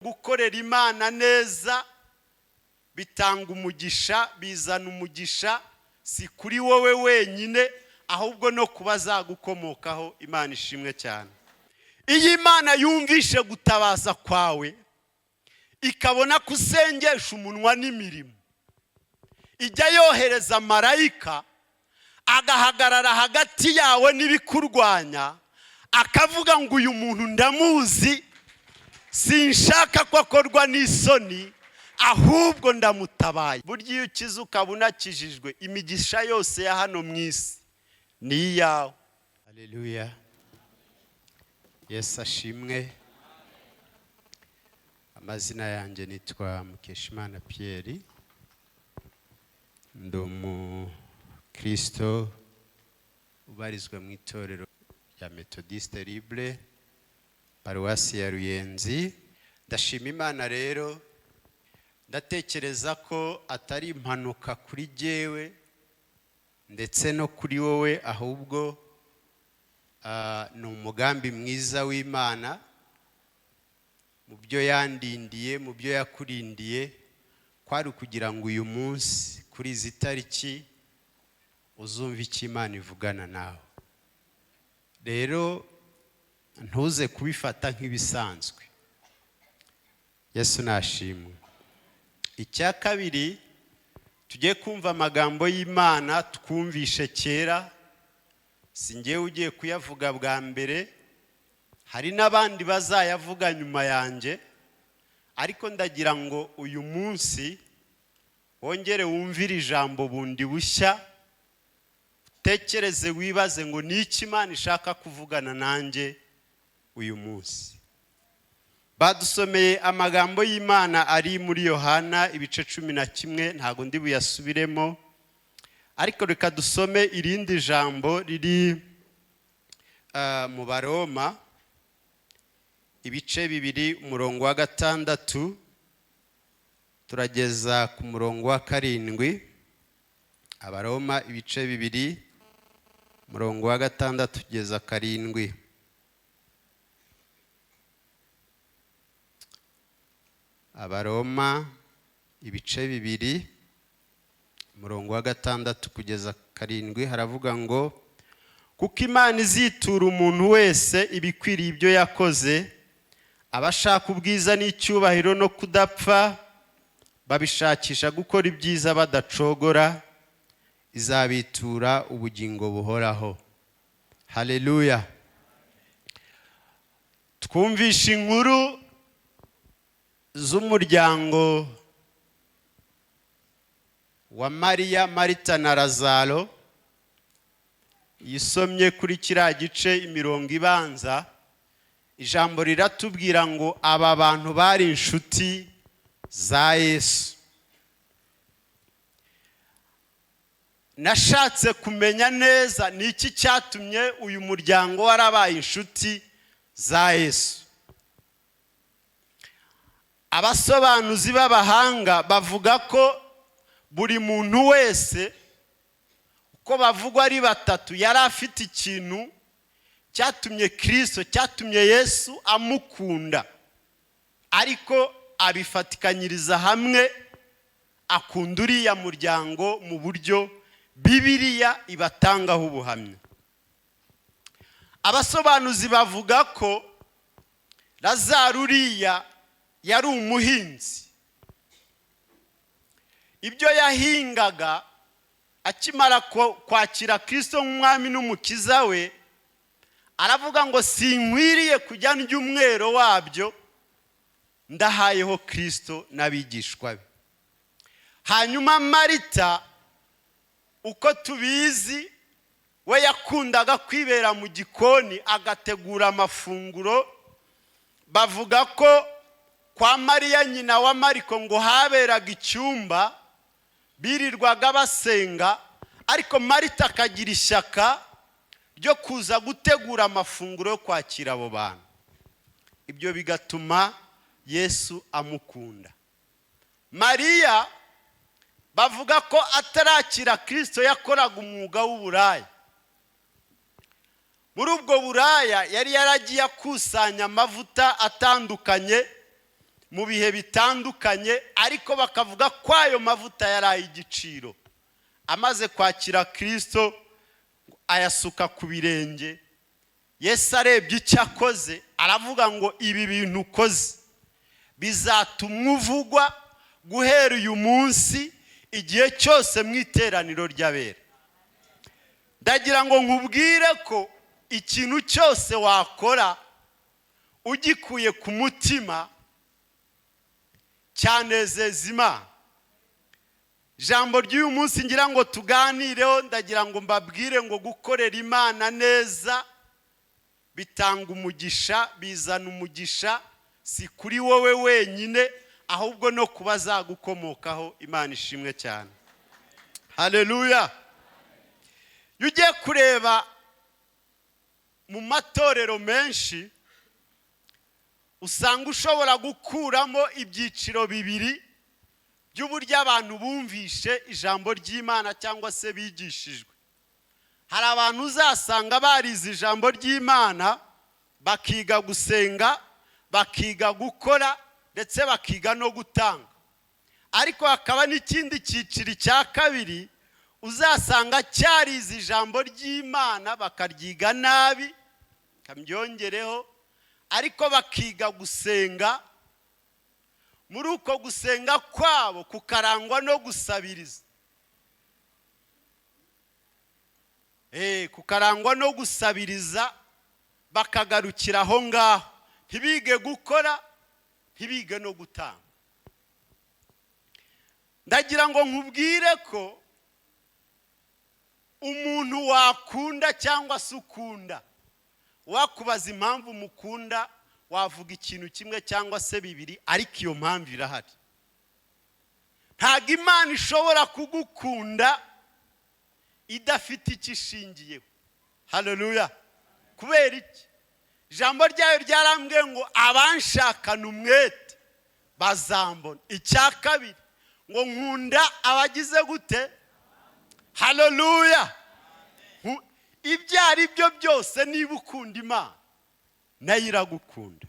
Gukorera Imana neza bitanga umugisha, bizana umugisha, si kuri wowe wenyine, ahubwo no ku bazagukomokaho. Imana ishimwe cyane. Iyo Imana yumvishe gutabaza kwawe, ikabona ko usengesha umunwa n'imirimo, ijya yohereza marayika agahagarara hagati yawe n'ibikurwanya, akavuga ngo: "Uyu muntu ndamuzi, sinshaka ko akorwa n'isoni, ahubwo ndamutabaye." Burya iyo ukize ukaba unakijijwe, imigisha yose ya hano mu isi ni iyawe. Aleluya, Yesu ashimwe. Amazina yanjye nitwa Mukeshimana Pierre, ndi umukristo ubarizwa mu itorero rya Methodiste Libre, Paruwasi ya Ruyenzi. Ndashima Imana rero. Ndatekereza ko atari impanuka kuri jyewe ndetse no kuri wowe, ahubwo ni umugambi mwiza w'Imana mu byo yandindiye, mu byo yakurindiye, kwari ukugira ngo uyu munsi kuri izi tariki uzumve icyo Imana ivugana nawe. Rero ntuze kubifata nk'ibisanzwe. Yesu nashimwe. Icya kabiri, tujye kumva amagambo y'Imana twumvishe kera. Si ngewe ugiye kuyavuga bwa mbere, hari n'abandi bazayavuga nyuma yanjye, ariko ndagira ngo uyu munsi wongere wumvire ijambo bundi bushya, utekereze, wibaze ngo: "Ni iki Imana ishaka kuvugana nanjye uyu munsi?" Badusomeye amagambo y'Imana ari muri Yohana ibice 11. Ntabwo ndi buyasubiremo, ariko reka dusome irindi jambo riri mu Baroma ibice 2, umurongo wa 6 turageza ku murongo wa 7. Abaroma ibice 2, umurongo wa 6 kugeza 7. Abaroma ibice 2, umurongo wa 6 kugeza 7, haravuga ngo: "Kuko Imana izitura umuntu wese ibikwiriye ibyo yakoze. Abashaka ubwiza n'icyubahiro no kudapfa, babishakisha gukora ibyiza badacogora, izabitura ubugingo buhoraho." Haleluya. Twumvishe inkuru z'umuryango wa Mariya, Marita na Lazaro. Yisomye kuri kiriya gice, imirongo ibanza, ijambo riratubwira ngo aba bantu bari inshuti za Yesu. Nashatse kumenya neza ni iki cyatumye uyu muryango warabaye inshuti za Yesu. Abasobanuzi b'abahanga bavuga ko buri muntu wese, uko bavugwa ari batatu, yari afite ikintu cyatumye Kirisito, cyatumye Yesu amukunda, ariko abifatikanyiriza hamwe akunda uriya muryango mu buryo Bibiliya ibatangaho ubuhamya. Abasobanuzi bavuga ko Lazaro uriya yari umuhinzi. Ibyo yahingaga, akimara kwakira Kirisito nk'umwami n'umukiza we, aravuga ngo: "Sinkwiriye kujya ndya umwero wabyo, ndahayeho Kirisito n'abigishwa be." Hanyuma Marita, uko tubizi, we yakundaga kwibera mu gikoni agategura amafunguro. Bavuga ko kwa Mariya nyina wa Mariko ngo haberaga icyumba birirwaga basenga, ariko Marita akagira ishyaka ryo kuza gutegura amafunguro yo kwakira abo bantu. Ibyo bigatuma Yesu amukunda. Mariya, bavuga ko atarakira Kirisito yakoraga umwuga w'uburaya. Muri ubwo buraya yari yaragiye akusanya amavuta atandukanye. Mu bihe bitandukanye, ariko bakavuga ko ayo mavuta yari ay'igiciro. Amaze kwakira Kirisito, ayasuka ku birenge. Yesu arebye icyo akoze, aravuga ngo: "Ibi bintu ukoze bizatuma uvugwa guhera uyu munsi, igihe cyose mu iteraniro ry'abera." Ndagira ngo nkubwire ko ikintu cyose wakora ugikuye ku mutima cyanezeza Imana. Ijambo ry'uyu munsi ngira ngo tuganireho, ndagira ngo mbabwire ngo gukorera Imana neza bitanga umugisha, bizana umugisha, si kuri wowe wenyine, ahubwo no ku bazagukomokaho. Imana ishimwe cyane, haleluya. Iyo ugiye kureba mu matorero menshi, usanga ushobora gukuramo ibyiciro bibiri by'uburyo abantu bumvishe ijambo ry'Imana cyangwa se bigishijwe. Hari abantu uzasanga barize ijambo ry'Imana, bakiga gusenga, bakiga gukora, ndetse bakiga no gutanga. Ariko hakaba n'ikindi cyiciro cya kabiri uzasanga cyarize ijambo ry'Imana, bakaryiga nabi, kabyongereho, ariko bakiga gusenga. Muri uko gusenga kwabo kukarangwa no gusabiriza, kukarangwa no gusabiriza, bakagarukira aho ngaho, ntibige gukora, ntibige no gutanga. Ndagira ngo nkubwire ko umuntu wakunda cyangwa se ukunda, wakubaza impamvu mukunda, wavuga ikintu kimwe cyangwa se bibiri, ariko iyo mpamvu irahari. Ntabwo Imana ishobora kugukunda idafite icyo ishingiyeho. Haleluya! Kubera iki? Ijambo ryayo ryarambwiye ngo: "Abanshakana umwete bazambona." Icya kabiri ngo: "Nkunda abagize gute?" Haleluya! Ibyo ari byo byose, niba ukunda Imana, nayo iragukunda.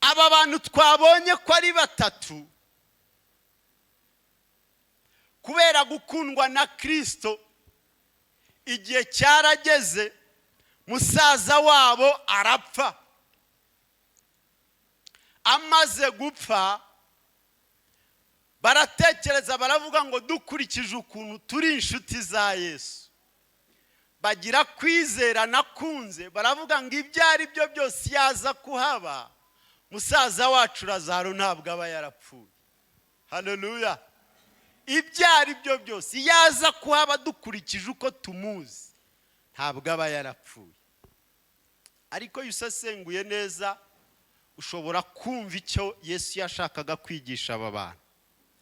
Aba bantu twabonye ko ari batatu, kubera gukundwa na Kirisito, igihe cyarageze musaza wabo arapfa. Amaze gupfa, baratekereza, baravuga ngo: "Dukurikije ukuntu turi inshuti za Yesu, bagira kwizera nakunze," baravuga ngo: "ibyo ari byo byose, yaza kuhaba, musaza wacu Lazaro ntabwo aba yarapfuye." Haleluya! Ibyo ari byo byose, yaza kuhaba, dukurikije uko tumuzi, ntabwo aba yarapfuye. Ariko iyo usesenguye neza, ushobora kumva icyo Yesu yashakaga kwigisha aba bantu.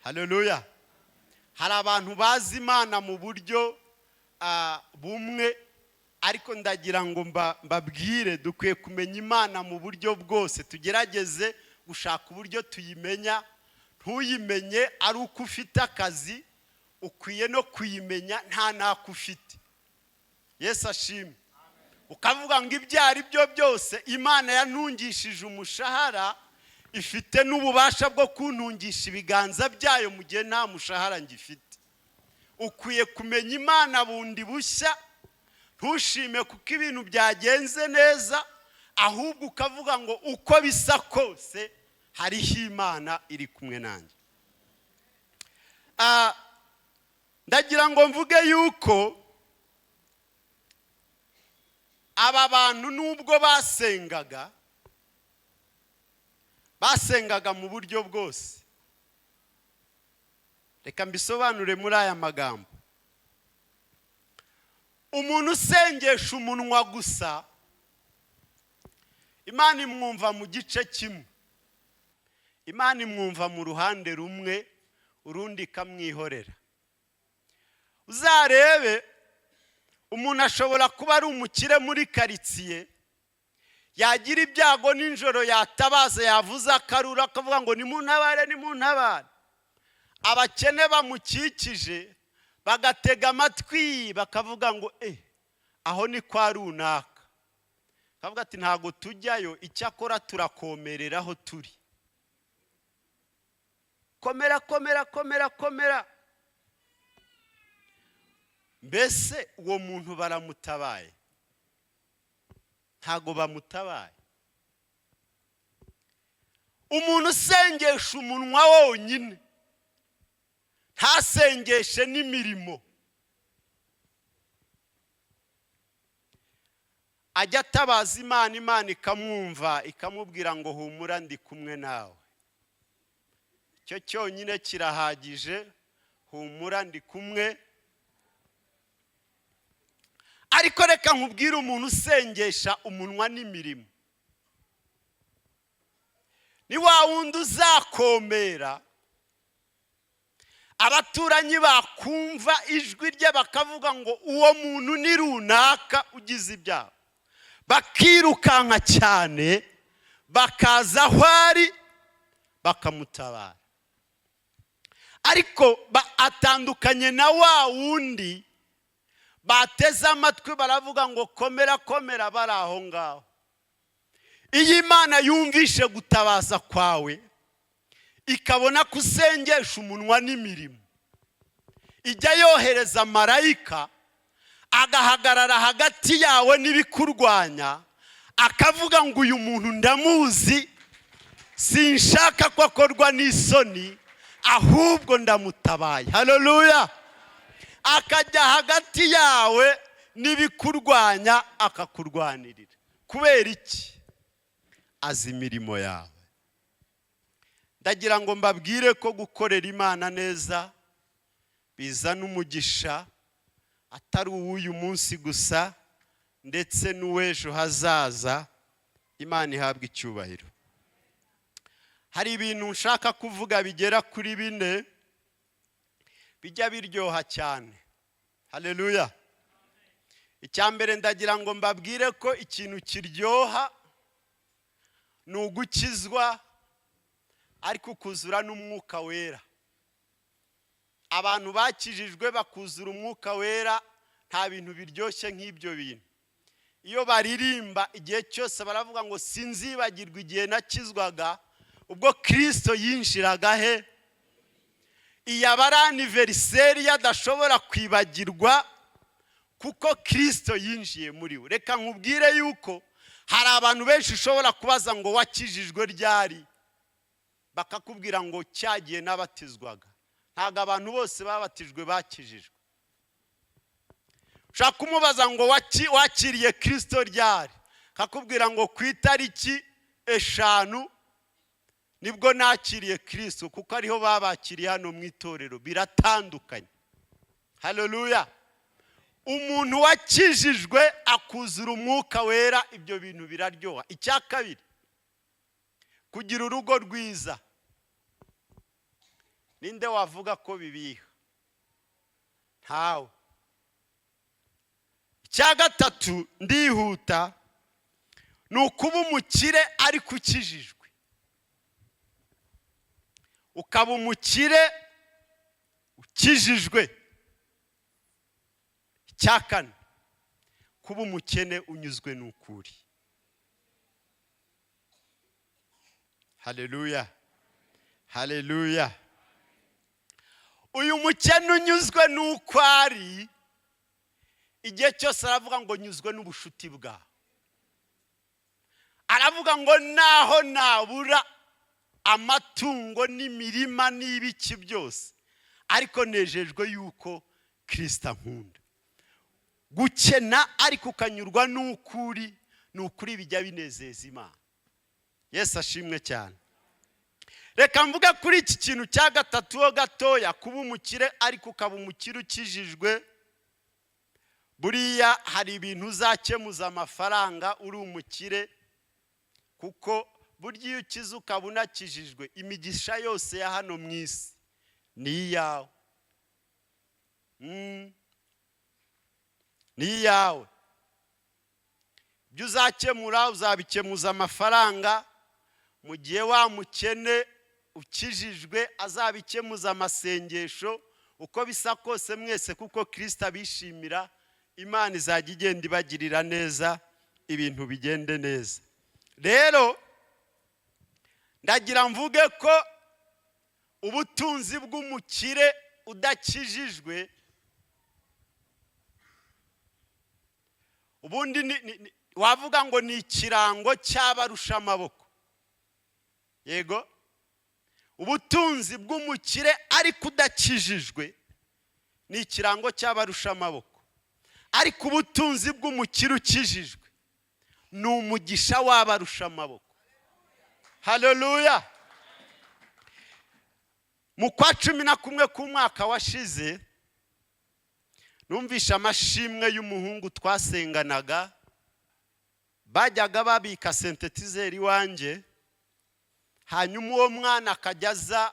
Haleluya! Hari abantu bazi Imana mu buryo bumwe, ariko ndagira ngo mbabwire, dukwiye kumenya Imana mu buryo bwose. Tugerageze gushaka uburyo tuyimenya. Ntuyimenye ari uko ufite akazi, ukwiye no kuyimenya nta n'ako ufite. Yesu ashimwe! Ukavuga ngo: "Ibyo ari byo byose, Imana yantungishije umushahara, ifite n'ububasha bwo kuntungisha ibiganza byayo mu gihe nta mushahara ngifite." Ukwiye kumenya Imana bundi bushya. Ntushime kuko ibintu byagenze neza, ahubwo ukavuga ngo: "Uko bisa kose, hariho Imana iri kumwe nanjye." Ndagira ngo mvuge yuko aba bantu, nubwo basengaga, basengaga mu buryo bwose. Reka mbisobanure muri aya magambo: umuntu usengesha umunwa gusa, Imana imwumva mu gice kimwe, Imana imwumva mu ruhande rumwe, urundi ikamwihorera. Uzarebe, umuntu ashobora kuba ari umukire muri karitsiye, yagira ibyago nijoro, yatabaza, yavuze akarura, akavuga ngo: "Nimuntabare, nimuntabare." Abakene bamukikije bagatega amatwi, bakavuga ngo: "Eh, aho ni kwa runaka." Akavuga ati: "Ntabwo tujyayo, icyakora turakomerera aho turi." Komera, komera, komera, komera. Mbese uwo muntu baramutabaye? Ntago bamutabaye. Umuntu usengesha umunwa wonyine, ntasengeshe n'imirimo, ajya atabaza Imana, Imana ikamwumva, ikamubwira ngo: "Humura, ndi kumwe nawe." Icyo cyonyine kirahagije: "Humura, ndi kumwe." Ariko reka nkubwire, umuntu usengesha umunwa n'imirimo ni wa wundi uzakomera, abaturanyi bakumva ijwi rye bakavuga ngo: "Uwo muntu ni runaka ugize ibyago," bakirukanka cyane bakaza aho ari bakamutabara. Ariko atandukanye na wa wundi bateze amatwi baravuga ngo: "Komera, komera," bari aho ngaho. Iyo Imana yumvishe gutabaza kwawe, ikabona ko usengesha umunwa n'imirimo, ijya yohereza marayika agahagarara hagati yawe n'ibikurwanya, akavuga ngo: "Uyu muntu ndamuzi, sinshaka ko akorwa n'isoni, ahubwo ndamutabaye." Haleluya! Akajya hagati yawe n'ibikurwanya, akakurwanirira. Kubera iki? Azi imirimo yawe. Ndagira ngo mbabwire ko gukorera Imana neza bizana umugisha, atari uw'uyu munsi gusa, ndetse n'uw'ejo hazaza. Imana ihabwa icyubahiro. Hari ibintu nshaka kuvuga bigera kuri bine bijya biryoha cyane. Haleluya! Icya mbere, ndagira ngo mbabwire ko ikintu kiryoha ni ugukizwa ariko ukuzura n'Umwuka Wera. Abantu bakijijwe bakuzura Umwuka Wera, nta bintu biryoshye nk'ibyo bintu. Iyo baririmba igihe cyose baravuga ngo: "Sinzibagirwa igihe nakizwaga, ubwo Kirisito yinjiraga he." Iyi aba ari anniversaire adashobora kwibagirwa, kuko Kirisito yinjiye muri we. Reka nkubwire yuko hari abantu benshi ushobora kubaza ngo: "Wakijijwe ryari?" Bakakubwira ngo: "Cyagiye n'abatizwaga." Ntabwo abantu bose babatijwe bakijijwe. Ushobora kumubaza ngo: "Wakiriye Kirisito ryari?" Akakubwira ngo: "Ku itariki 5 nibwo nakiriye Kirisito," kuko ariho babakiriye hano mu itorero. Biratandukanye. Haleluya! Umuntu wakijijwe akuzura Umwuka Wera, ibyo bintu biraryoha. Icya kabiri, kugira urugo rwiza. Ninde wavuga ko bibiha? Ntawe. Icya gatatu, ndihuta, ni ukuba umukire ariko ukijijwe. Ukaba umukire ukijijwe. Icya kane, kuba umukene unyuzwe n'ukuri. Haleluya, haleluya! Uyu mukene unyuzwe n'uko ari, igihe cyose aravuga ngo: "Nyuzwe n'ubushuti bwawe." Aravuga ngo: "Naho nabura amatungo n'imirima n'ibiki byose, ariko nejejwe yuko Kirisita ankunda." Gukena ariko ukanyurwa n'ukuri, ni ukuri bijya binezeza Imana. Yesu ashimwe cyane. Reka mvuge kuri iki kintu cya gatatu ho gatoya, kuba umukire ariko ukaba umukire ukijijwe. Buriya hari ibintu uzakemuza amafaranga uri umukire, kuko burya iyo ukize ukaba unakijijwe, imigisha yose ya hano mu isi ni iyawe. Ni iyawe. Ibyo uzakemura uzabikemuza amafaranga, mu gihe wa mukene ukijijwe azabikemuza amasengesho. Uko bisa kose mwese, kuko Kirisita abishimira, Imana izajya igenda ibagirira neza, ibintu bigende neza. Rero ndagira mvuge ko Ubutunzi bw'umukire udakijijwe, ubundi wavuga ngo ni ikirango cy'abarusha amaboko. Yego, ubutunzi bw'umukire ariko udakijijwe ni ikirango cy'abarusha amaboko, ariko ubutunzi bw'umukire ukijijwe ni umugisha w'abarusha amaboko. Haleluya! Mu kwa 11 k'umwaka washize, numvishe amashimwe y'umuhungu twasenganaga, bajyaga babika synthétiseur iwanjye, hanyuma uwo mwana akajya aza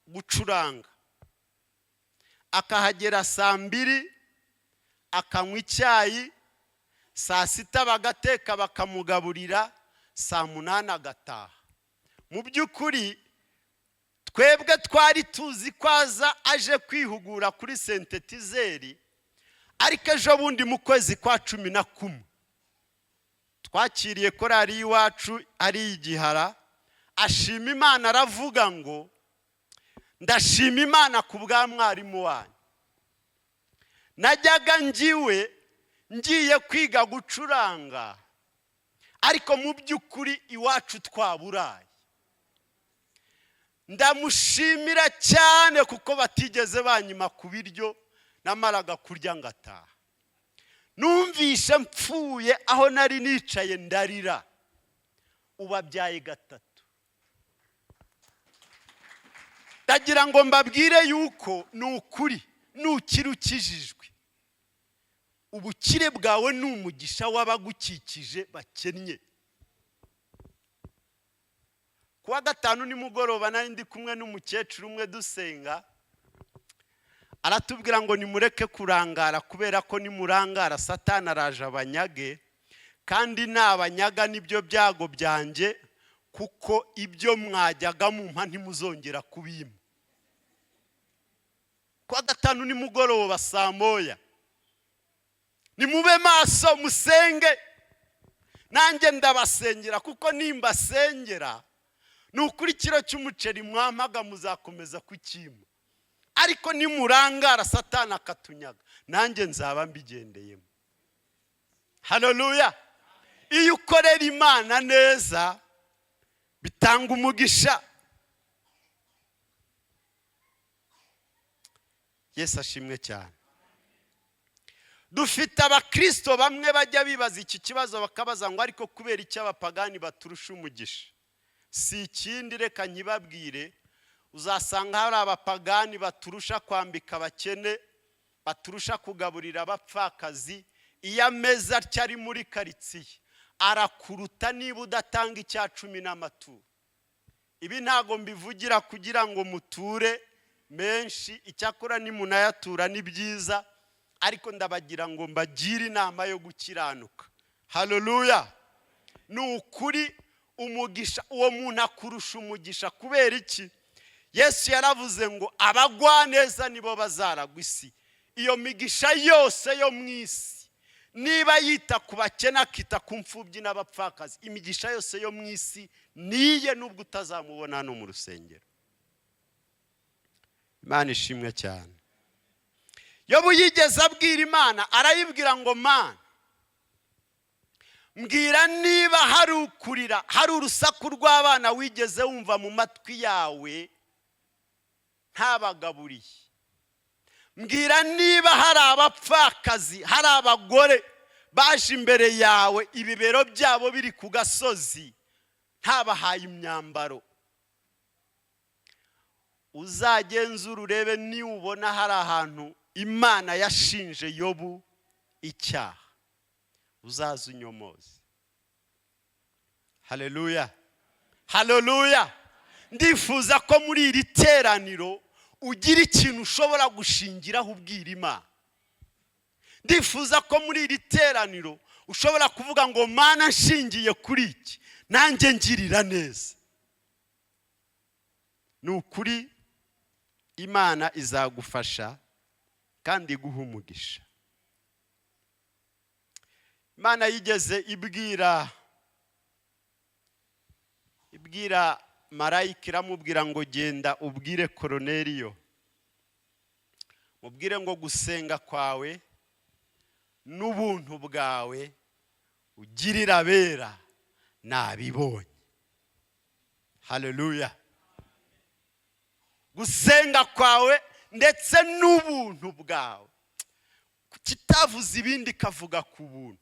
gucuranga, akahagera saa 2 akanywa icyayi, saa 6 bagateka bakamugaburira, saa 8 agataha. Mu by'ukuri twebwe twari tuzi ko aza aje kwihugura kuri synthétiseur, ariko ejo bundi mu kwezi kwa 11 twakiriye korari y'iwacu ari igihara, ashima Imana, aravuga ngo: "Ndashima Imana ku bwa mwarimu wanyu. Najyaga ngiwe ngiye kwiga gucuranga, ariko mu by'ukuri iwacu twaburaye. Ndamushimira cyane kuko batigeze banyima ku biryo, namaraga kurya ngataha." Numvishe mpfuye aho nari nicaye, ndarira. Ubabyaye gatatu. Ndagira ngo mbabwire yuko ni ukuri, nukira ukijijwe, ubukire bwawe ni umugisha w'abagukikije bakennye. Kuwa gatanu nimugoroba nari ndi kumwe n'umukecuru umwe dusenga, aratubwira ngo nimureke kurangara, kubera ko nimurangara Satani araje abanyage, kandi nabanyaga nibyo byago byanjye, kuko ibyo mwajyaga mumpa ntimuzongera kubimpa. Kuwa gatanu nimugoroba saa 1, nimube maso musenge, nanjye ndabasengera, kuko nimbasengera ni ukuri ikiro cy'umuceri mwampaga muzakomeza kukimpa, ariko nimurangara Satani akatunyaga, nanjye nzaba mbigendeyemo. Haleluya! Iyo ukorera Imana neza bitanga umugisha. Yesu ashimwe cyane. Dufite abakirisito bamwe bajya bibaza iki kibazo, bakabaza ngo: "Ariko kubera icyo abapagani baturusha umugisha?" Si ikindi, reka nkibabwire. Uzasanga hari abapagani baturusha kwambika abakene, baturusha kugaburira abapfakazi. Iyo ameze atya ari muri karitsiye arakuruta niba udatanga icya cumi n'amaturo. Ibi ntabwo mbivugira kugira ngo muture menshi, icyakora nimunayatura ni byiza, ariko ndabagira ngo mbagire inama yo gukiranuka. Haleluya! Ni ukuri, umugisha, uwo muntu akurusha umugisha. Kubera iki? Yesu yaravuze ngo abagwaneza nibo bazaragwa isi. Iyo migisha yose yo mu isi, niba yita ku bakene, akita ku mfubyi n'abapfakazi, imigisha yose yo mu isi niye, nubwo utazamubona hano mu rusengero. Imana ishimwe cyane. Yobu yigeze abwira Imana, arayibwira ngo: "Mana, mbwira niba hari ukurira, hari urusaku rw'abana wigeze wumva mu matwi yawe ntabagaburiye. Mbwira niba hari abapfakazi, hari abagore baje imbere yawe ibibero byabo biri ku gasozi, ntabahaye imyambaro. Uzagenzura urebe niba ubona hari ahantu Imana yashinje Yobu icyaha, uzaza unyomoze." Haleluya, haleluya! Ndifuza ko muri iri teraniro ugira ikintu ushobora gushingiraho ubwira Imana. Ndifuza ko muri iri teraniro ushobora kuvuga ngo: "Mana, nshingiye kuri iki, nanjye ngirira neza." Ni ukuri Imana izagufasha kandi iguha umugisha. Imana yigeze ibwira Marayika iramubwira ngo genda ubwire Koroneriyo, mubwire ngo gusenga kwawe n'ubuntu bwawe ugirira abera nabibonye. Haleluya! Gusenga kwawe ndetse n'ubuntu bwawe, kitavuze ibindi kavuga ku buntu.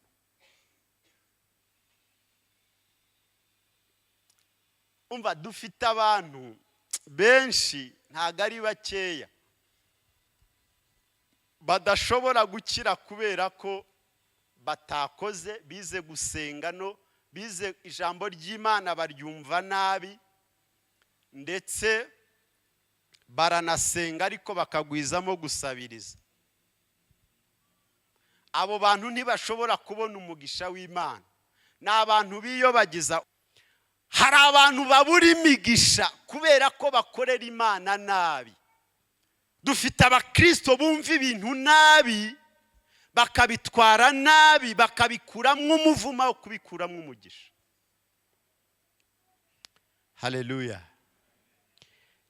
Umva, dufite abantu benshi, ntabwo ari bakeya, badashobora gukira kubera ko batakoze, bize gusenga no bize ijambo ry'Imana baryumva nabi, ndetse baranasenga ariko bakagwizamo gusabiriza. Abo bantu ntibashobora kubona umugisha w'Imana, ni abantu biyobagiza. Hari abantu babura imigisha kubera ko bakorera Imana nabi. Dufite abakristo bumva ibintu nabi, bakabitwara nabi, bakabikuramo umuvumo wo kubikuramo umugisha. Haleluya!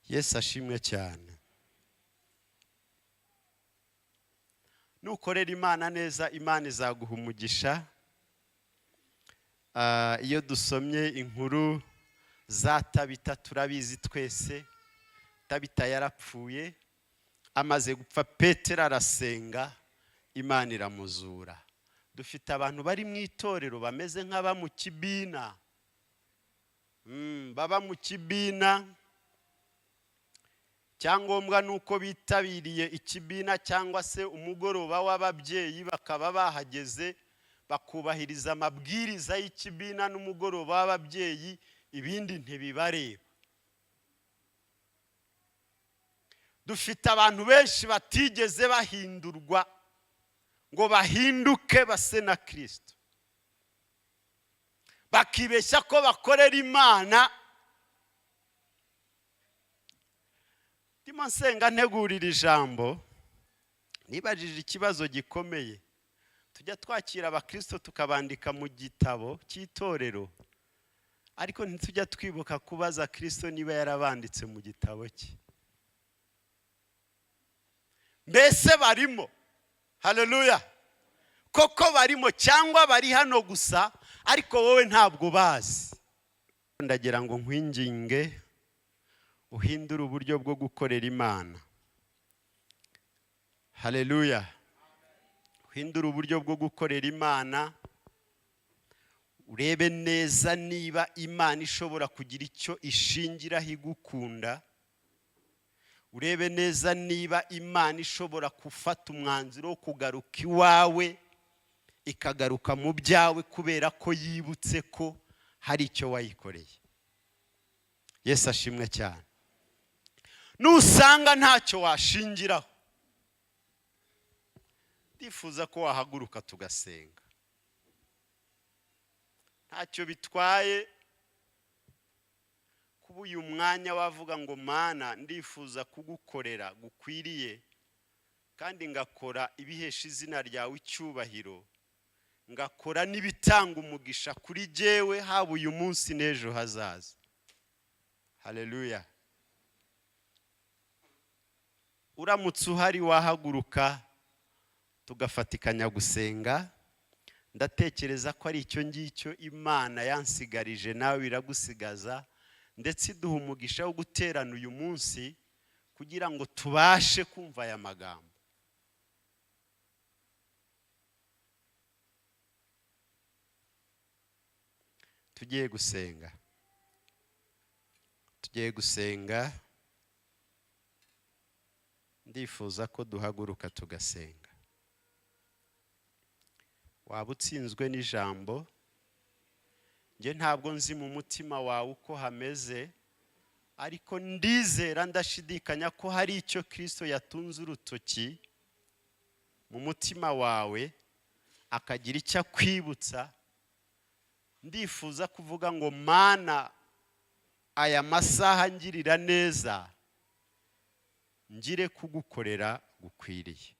Yesu ashimwe cyane. Nukorera Imana neza, Imana izaguha umugisha. Iyo dusomye inkuru za Tabita turabizi twese. Tabita yarapfuye, amaze gupfa Petero arasenga, Imana iramuzura. Dufite abantu bari mu itorero bameze nk'aba mu kibina, baba mu kibina. Icyangombwa ni uko bitabiriye ikibina cyangwa se umugoroba w'ababyeyi, bakaba bahageze bakubahiriza amabwiriza y'ikibina n'umugoroba w'ababyeyi, ibindi ntibibareba. Dufite abantu benshi batigeze bahindurwa ngo bahinduke base na Kristo, bakibeshya ko bakorera Imana. Ndimo nsenga ntegurira ijambo, nibajije ikibazo gikomeye. Tujya twakira abakristo tukabandika mu gitabo cy'itorero, ariko ntitujya twibuka kubaza Kristo niba yarabanditse mu gitabo cye. Mbese barimo? Haleluya! Koko barimo cyangwa bari hano gusa, ariko wowe ntabwo bazi. Ndagira ngo nkwinginge uhindure uburyo bwo gukorera Imana. Haleluya! Uhindure uburyo bwo gukorera Imana, urebe neza niba Imana ishobora kugira icyo ishingiraho igukunda, urebe neza niba Imana ishobora gufata umwanzuro wo kugaruka iwawe, ikagaruka mu byawe kubera ko yibutse ko hari icyo wayikoreye. Yesu ashimwe cyane. Nusanga ntacyo washingiraho, ndifuza ko wahaguruka tugasenga. Ntacyo bitwaye kuba uyu mwanya wavuga ngo Mana, ndifuza kugukorera gukwiriye, kandi ngakora ibihesha izina ryawe icyubahiro, ngakora n'ibitanga umugisha kuri jyewe, haba uyu munsi n'ejo hazaza. Haleluya! Uramutse uhari wahaguruka tugafatikanya gusenga. Ndatekereza ko ari icyo ngicyo Imana yansigarije, nawe iragusigaza, ndetse iduha umugisha wo guterana uyu munsi kugira ngo tubashe kumva aya magambo. Tugiye gusenga, tugiye gusenga. Ndifuza ko duhaguruka tugasenga. Waba utsinzwe n'ijambo, njye ntabwo nzi mu mutima wawe uko hameze, ariko ndizera ndashidikanya ko hari icyo Kristo yatunze urutoki mu mutima wawe akagira icyo akwibutsa. Ndifuza kuvuga ngo Mana, aya masaha ngirira neza, ngire kugukorera gukwiriye.